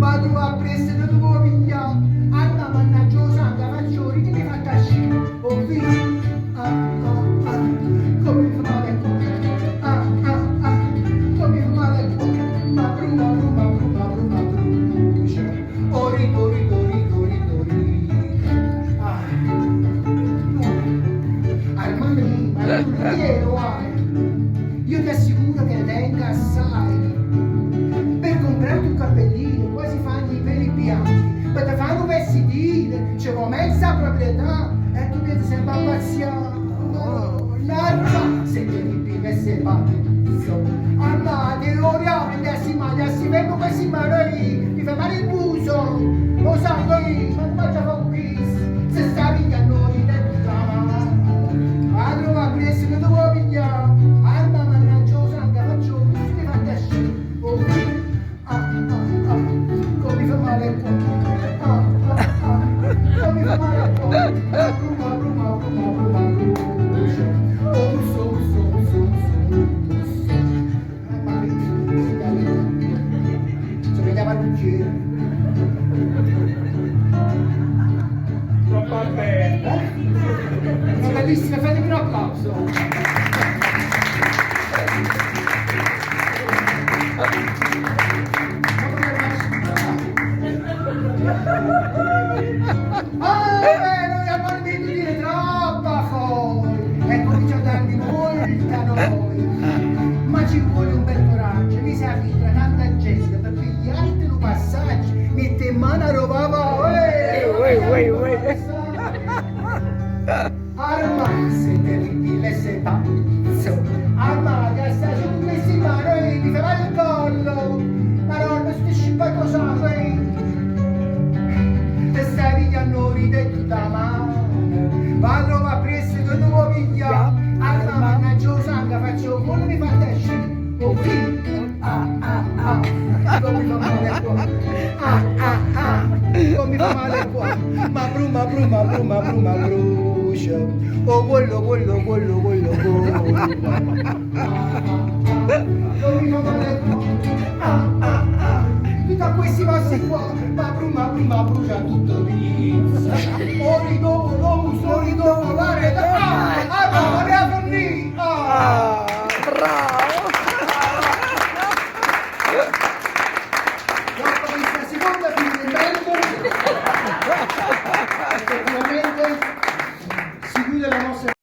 Va trova appriesso che te vuò piglià. Arma mannaggia 'o sangue, 'a faccia 'o rito mi fatte ascì. 'O vì? Ah ah ah, comme mi fa male il cuore. Ah ah ah, comme mi fa male il cuore. Ma bruma bruma bruma bruma brucia. 'O rito 'o rito 'o rito 'o rito 'o rito. Ah. Armando mio, ma tu nun tiene guai. Io ti assicuro che ne tengo assai. Per comprarti un cappellino quasi fanno i peli bianchi, per te fare un vestitino ci vuole mezza proprietà e tu piensi sempre a pazziare. Oh, l'arma, se ti che sei pazzo. Arma, ti lo riapri, ti ma ti vengo questi mani, mi fa male il muso, lo sangue io, ma come faccio a fare un kiss? Se sta pigliando di tutta la mano. Ma trova presto che ti vuoi pigliare. Arma, mannaggia, 'o sangue, faccio un mi fate ascì. Oh, ah, ah, ah, come mi fa male il cuore. Ah, ah, ah, come mi fa male il cuore. Bruma, bruma, bruma, bruma, brucia. Oh, russo, russo, russo, russo, russo. Ah, ma che ci vediamo al bicchiere. Troppo bene. Eh? Sono bellissime, fatemi un applauso. Ah, beh, noi abbiamo dire troppa fuori e comincia a darmi molta noia. Ma ci vuole un bel coraggio, mi sa vita tanta gente per pigliarti un passaggio, mette in mano a roba Uè, uè, uè. Arma, se te ripile sei pazzo. Arma, che stai su questi mani, mi fa male il collo. Ma non mi sti scippato sangue. Te stai pigliando ride tutta mano. Va trova presto che tu vuoi pigliare. Arma, mannaggia 'o sangue, faccio quello mi fa uscire. Oh, ah, ah, ah, come mi fa male il cuore. Ah, ah, ah, come mi fa male il cuore. Ma bruma, bruma, bruma, bruma, brucia. Oh, quello, quello, quello, quello, quello. Come mi fa male il cuore. Ah, ah, ah. Tutti questi passi qua, ma bruma, bruma, brucia tutto pizza. Oh, rido,